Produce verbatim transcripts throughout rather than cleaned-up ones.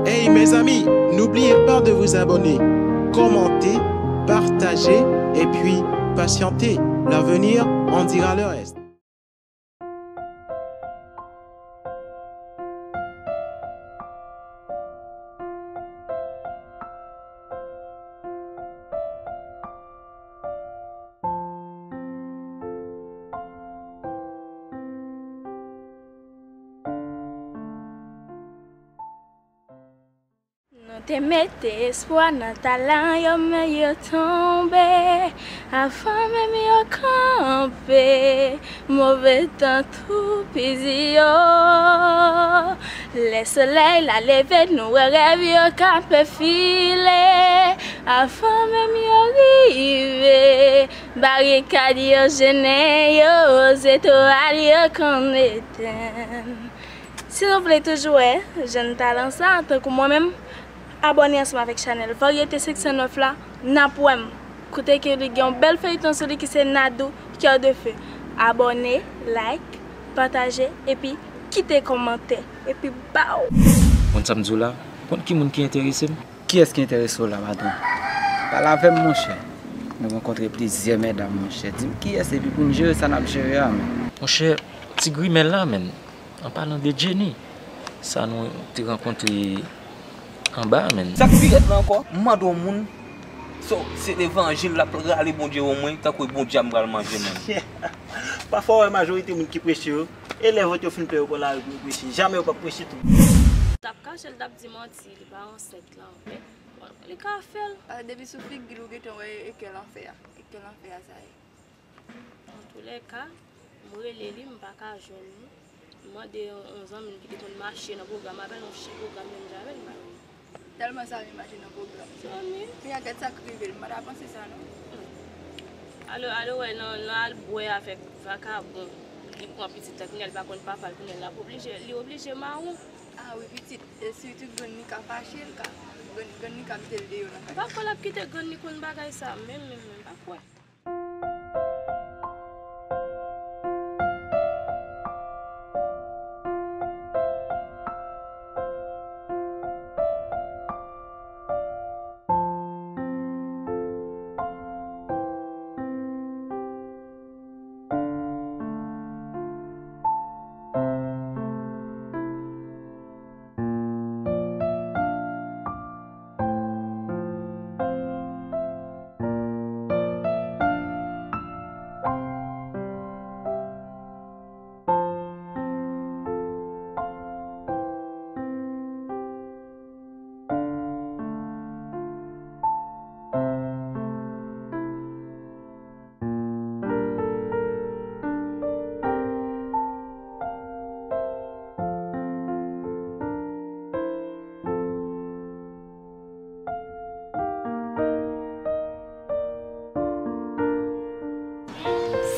Hey mes amis, n'oubliez pas de vous abonner, commenter, partager et puis patienter. L'avenir en dira le reste. Nou te mete espwa nan talan yo, men yo tonbe avan menm yo kanpe. Move tan toupizi yo. Lè solèy la leve, nou wè rèv yo kanpe file avan menm yo rive. Barikad yo jennen yo, zetwal yo konn etenn. Si nou vle toujou wè jèn talan sa, tankou mwen menm, abòne ansanm avèk chanèl Varyete senk san nèf la, n ap wè m. Kote ke li gen yon bèl feyton sou li ki se Nadou, Cœur de Feu. Abòne, like, pataje, epi kite kòmantè, epi baw! Konn sa m di w la? Konn ki moun ki enterese m? Kiyès ki enterese w la, patwon? Pale avè m, monchè. Nou rankontre plizyè medam, monchè. Di m kiyès epi pou n jere sa n ap jere a, men. Monchè, ti grimèl la, menn. An palan de Jenny, sa nou te rankontre anba a, menn. Sa k pi rèd la ankò, m mande yon moun, so, se levanjil l ap rale Bondye ban mwen, tankou e Bondye a m pral manje, menn. Pafwa, w wè majorite moun ki preche yo, e lè vant yo fin plen, yo pran lari pou yo preche. Jamè yo p ap preche tou. L t ap kache, l t ap di manti, li pa ansent la, men bon, li ka fè l. Paske depi sou figi l, ou gentan wè e kè l an fè a. E kè l an fè a, sa ye. Antoulèka, m rele li, m pa ka jwenn li. M mande yon, yon zanmi m ki te konn mache nan pwogram avè l, yon chen pwogram menm jan avè l, m pa jwenn li. Tèlman sa renmen mache nan pwogram. Zanmi. Men a gad sa k rive l, m pa ta panse sa non. Alo, alo, wè, nan, nan al bwè avèk vakabon, li pran pitit la, kounye a li pa konn papa l, kounye a l ap oblije, li oblije mawon. Ah wi, pitit, e sitou grann li ka fache l, ka, grann, grann li ka mete l deyò nan kay. M pa kwè l ap kite grann li konn bagay sa, menm, menm, menm, m pa kwè.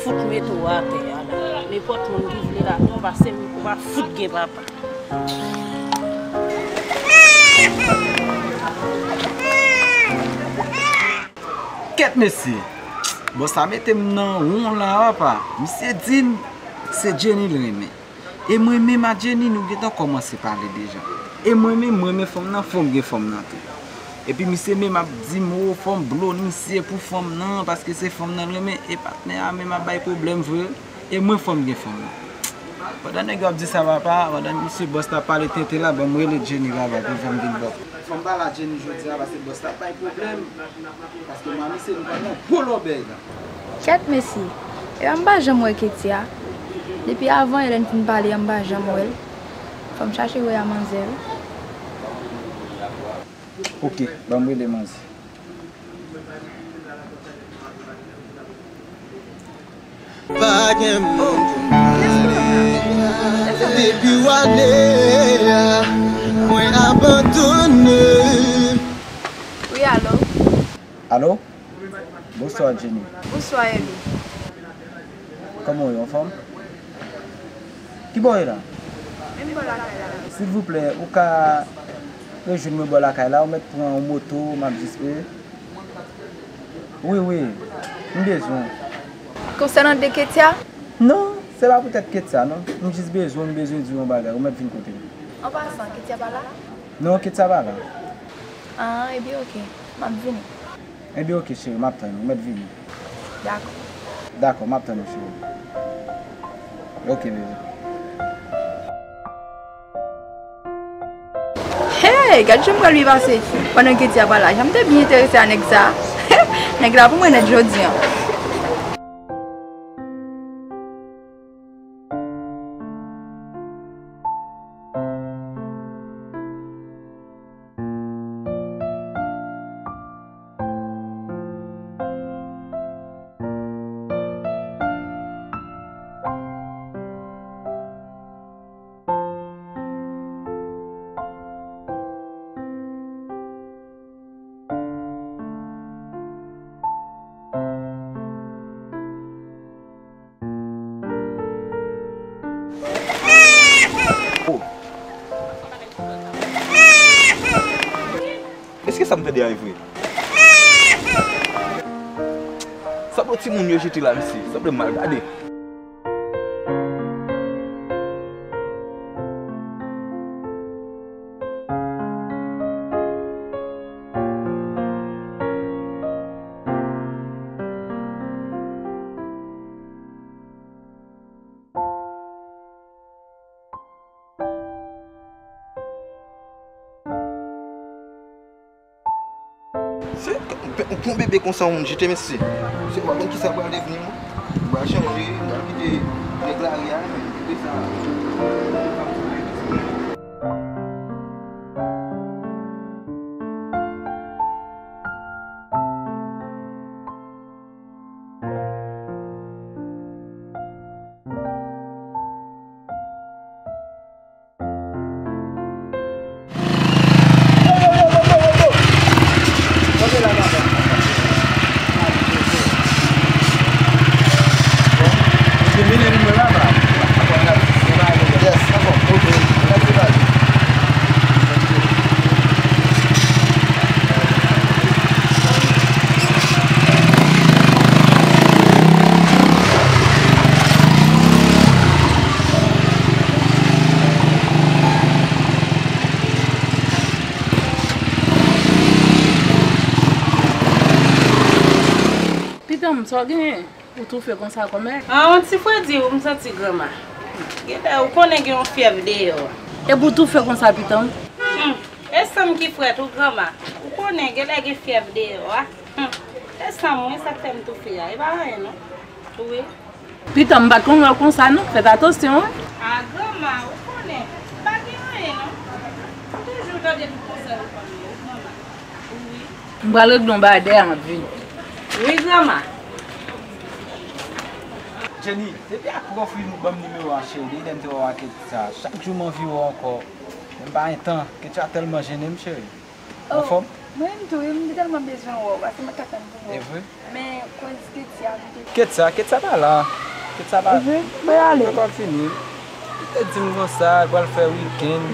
Fout mete w atè a la. Nenpòt moun ki vle la, non, pase m, ou pa fout gen papa. Kèt mesye! Bon, sa mete m nan won la, papa. Misye di m, Se Jenny l renmen. E mwen menm a Jenny, nou gentan kòmanse pale deja. E mwen menm, mwen renmen fanm nan, fò m gen fanm nan tou. Epi misye menm ap di m, o, fò m blow misye pou fanm nan, paske se fanm nan l renmen. E patnè a menm ap bay pwoblèm vre. E mwen fò m gen fanm nan. Pandan nèg yo ap di sa, papa, pandan misye bòs la pale tenten la, ban m rele Jenny laba pou fè m vin bò. Fò m pale a Jenny jodi a, paske bòs la ap bay pwoblèm. Paske manmi se nou pa nan gwo lòbèy la. Kèt mesye, epa m pa janm wè Ketia. Depi avan yè lè n fin pale a m pa janm wè l. Fò m chache wè a manzè wi. Ok, ban m rele manzè. Pa gen moun pou m pale. Depi w ale a, mwen abandone. Wi, alo? Alo? Bonswa, Jenny. Bonswa, Eli. Kòman w ye, anfòm? Ki bò w ye la? Menm bò lakay la. Silvouplè, ou ka rejwenn mwen bò lakay la, ou mèt pran yon moto, m ap jis e. Wi, wi, m bezwen w. Konsènan de Ketia? Non, se pa poutèt Ketia, non. M jis bezwen w, m bezwen di w yon bagay, ou mèt vin kote m. An pasan, Ketia pa la? Non, Ketia pa la. Ah, ebyen, ok. M ap vini. Ebyen, ok, cheri, m ap tann ou. Ou mèt vini. Dakò. Dakò, m ap tann ou, cheri. Ok, bebe. Hey, gad jan m pral byen pase pandan Ketia pa la. Jan m te byen enterese a nèg sa. Nèg la pou mwen nèt jodi a. Oh. Èske sa m tande a e vre? Sanble timoun yo jete la, mesye. Sanble m mal gade. Se, yon bon bebe konsa, yon jete mesye. Se pa konn kisa pral devni, non. M pral chanje, m pral kite nèg lari a, men bebe sa. Pitanm, sa w genyen? Ou toufe konsa kòmè? An, yon ti fredi wi m santi granma. Genlè ou konnen gen yon fyèv deyò. Epi w toufe konsa pitanm? Hmm, e san m ki frèt wi granma. Ou konnen genlè gen fyèv deyò a. Hmm, e san m wi sa k fè m toufe a. E pa anyen non. Wi. Pitanm, m pa t konn wè w konsa non. Fèt atansyon wi. A granma, ou konnen. Pa gen anyen non. M toujou tande tout konsèy ou pa m yo wi granma. Wi. M pral regle yon bagay dèyè a m ap vini. Wi granma. Jenny, depi a prof wi nou ban m nimewo a cheri, depi lè m te wè w ak Ketia. Chak jou m anvi wè w ankò. Men m pa gen tan, Ketia tèlman jennen m cheri. Anfòm? Mwen menm tou wi, m te tèlman bezwen wè w, paske mwen t ap tann pou wè w. E vre? Men koz Ketia m te. Ketia, Ketia pa la. Ketia pa. E vre? Mwen ale. Poko fini. Li te di m konsa, li pral fè wikenn.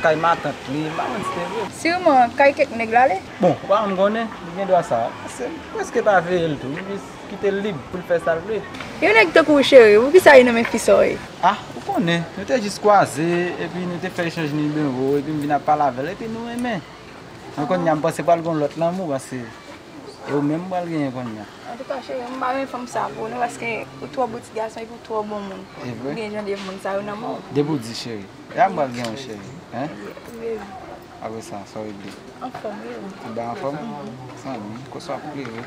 Kay matant li, m pa konn si se vre. Siman, kay kèk nèg l ale. Bon, ou pa konn konnen, li gen dwa sa. Se, m prèske pa veye l tou, m jis kite l lib pou l fè sa l vle. Yon nèg tankou w, cheri, poukisa li nan men fi sa w ye? Ah, ou konnen, nou te jis kwaze, epi nou te fè echanj nimewo, epi m vin ap pale avè l, epi nou renmen. Mwen kounye a m panse pral gen yon lòt lanmou, paske e ou menm m pral genyen kounye a. Antouka, cheri, m pa renmen fanm sa pou ou non, paske ou twò bon ti gason epi ou twò bon moun. E vre? Ou gen jan de moun sa yo nan men w. Depi w di, cheri. E a m pral gen yon cheri, en? Wi, baby. Apre sa, sa w regle? Anfòm, wi. Ou ba anfòm? Zanmi, konsa w ap plere.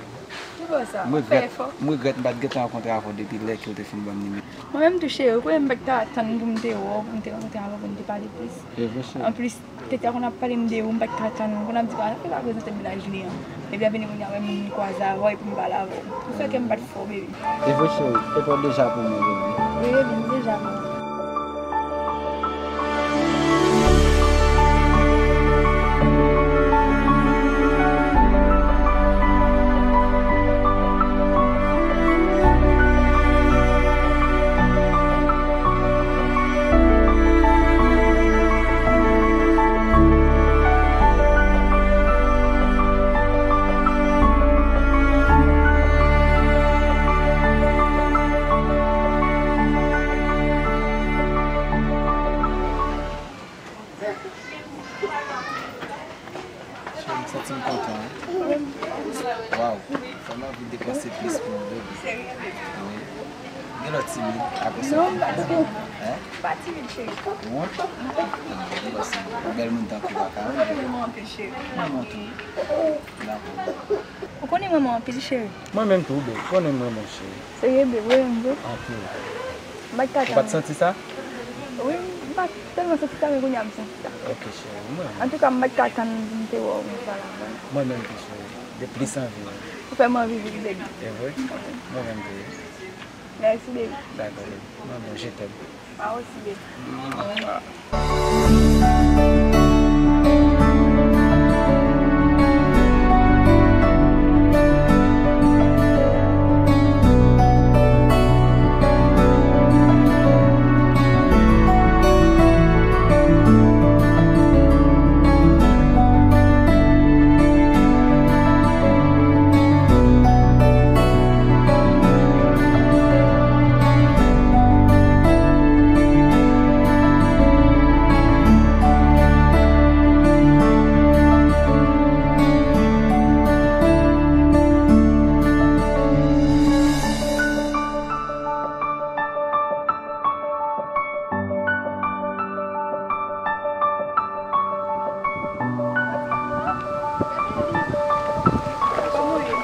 Ki bò sa? M regrèt, m regrèt m pa t gentan rankontre avè w depi lè ke w te fin ban m nimewo. Mwen menm tou, cheri, ou konnen m pa t ka tann pou m te wè w, pou m te rankontre avè w, pou n te pale plis. E vre, cheri. Anplis, tete a konn ap pale m de ou, m pa t ka tann, konn ap di, "Ah, sa fè pa prezante m laj li an." Epi a vini kounye a, wè m kwaze avè w epi m pale avè w. Ou fè kè m bat fò, baby. E vre, cheri, e pa w deja pou mwen, baby? Wi, baby, m deja pou ou. Cheri, m santi m kontan, wi. Waw, fè m anvi depanse plis pou mwen, baby. Wi. Gen lè w timid, apre sa w vin timid. Hein? M pa timid, cheri. Ou wont? Ah, m panse yon bèl moun tankou w pa ka wont. Mwen renmen w anpil, cheri. Mwen renmen w tou. Dakò. Ou konnen mwen renmen w anpil, cheri. Mwen menm tou, baby. Ou konnen mwen renmen w, cheri. Serye, baby, ou renmen m vre? Anpil. M pa t ka tann. Ou pa t santi sa? Wi, m pa t tèlman santi sa, men kounye a m santi sa. Ok, cheri, mwen. Antouka, m pa t ka tann pou m te wè w, pou m pale avè w. Mwen menm tou, cheri. De plis anvi menm. Ou fè m anvi vin, baby. E vre? Wi. Mwen menm tou. Mèsi, baby. Dakò, baby. Mwen menm, je t'aime. Mwen osi, baby. Kòman w ye?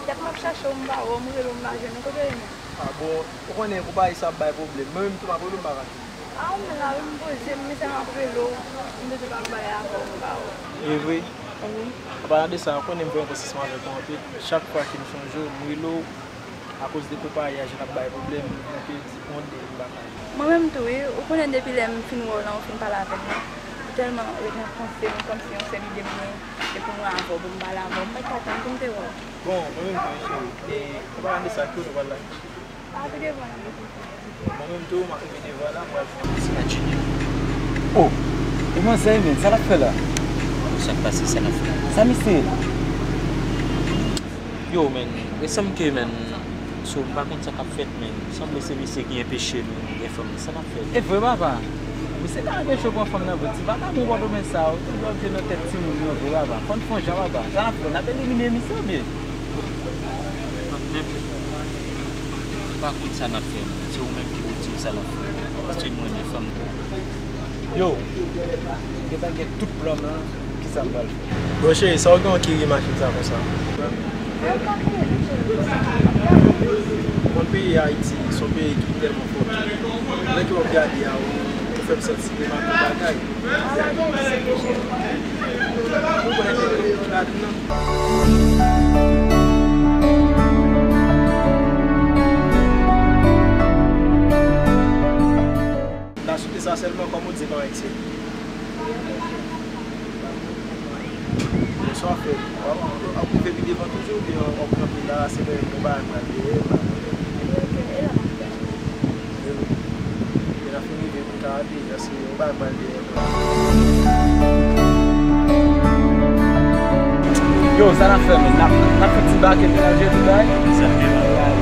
Dat m ap chache w, m pa wè w, m rele w, m pa jwenn ou. Kote w ye menm? Ah bon, ou konnen konpayi sa ap bay pwoblèm. Mwen menm tou m ap rele w, m pa ka jwenn ou. Ah, ou menm la, wi, m poze m, men sèlman ap rele w, m bezwen pale bagay avè w, m pa wè w. E vre? Wi. An palan de sa, ou konnen m fè envestisman avèk ou anpil. Chak fwa ke m sonje w, m rele w, akoz de konpayi a, jan l ap bay pwoblèm, m te di, bon, de, m pa ka jwenn ou. Mwen menm tou, wi, ou konnen depi lè m fin wè w lan, ou fin pale avè m lan, m tèlman ret nan panse m, kòmsi yon sèl ide m gen, se pou m wè avè w, pou m pale avè w, m pa t ka tann pou m te wè w. Bon, mwen menm tou, wi, cheri. E, an palan de sa, ki kote w pral la? A, tou devan nan boutik. Mwen menm tou, m ap rive devan la, m pral fè yon ti match. Oh, e manzè, men, sa l ap fè la? Sa k pase, sa l ap fè? Sa misye ye? Yo, men, e sanble ke, men, so, m pa konn sa k ap fèt, men, sanble se misye ki enpeche nou gen fanm nan. Sa n ap fè? E vre, papa. Misye ka anpeche w pran fanm nan vre. Ti vagabon Pòtoprens sa yo, toujou ap jwe nan tèt timoun yo vre, papa. Fò n fè yon jan, papa. Sa n ap fè? N ap elimine misye oubyen? Mwen menm, m pa konn sa n ap fè, men se ou menm ki pou di m sa n ap fè. Paske m renmen fanm nan. Yo, m gentan gen tout plan m lan, kisa m pral fè. Bon, cheri, sa w gen w kiri machin sa konsa? Ou konn peyi Ayiti, se yon peyi ki tèlman fòkè. Lè ke w ap gade a, ou, ou fè m santi m renmen tout bagay. Ou konnen ke m pa nan. M ta swete sa sèlman, kòm ou di, pa eksè. Bonswa, frè. W ap, w ap rive pi devan toujou, oubyen w ap kanpe la, se lè yon bagay pral dèyè, m pa konnen. Lè n ap fin rive, nou ka Yo, sa n ap fè, men? N ap, n ap fè ti bake, men n ap jere tout bagay? Sa fè bagay.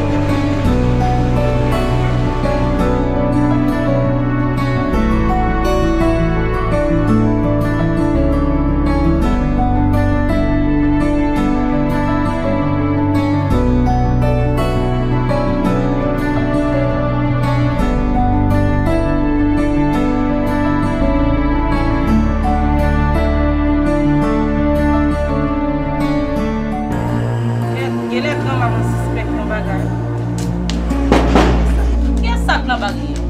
Genlè granmanman sispèk yon bagay. Kiyès sa k nan bak li?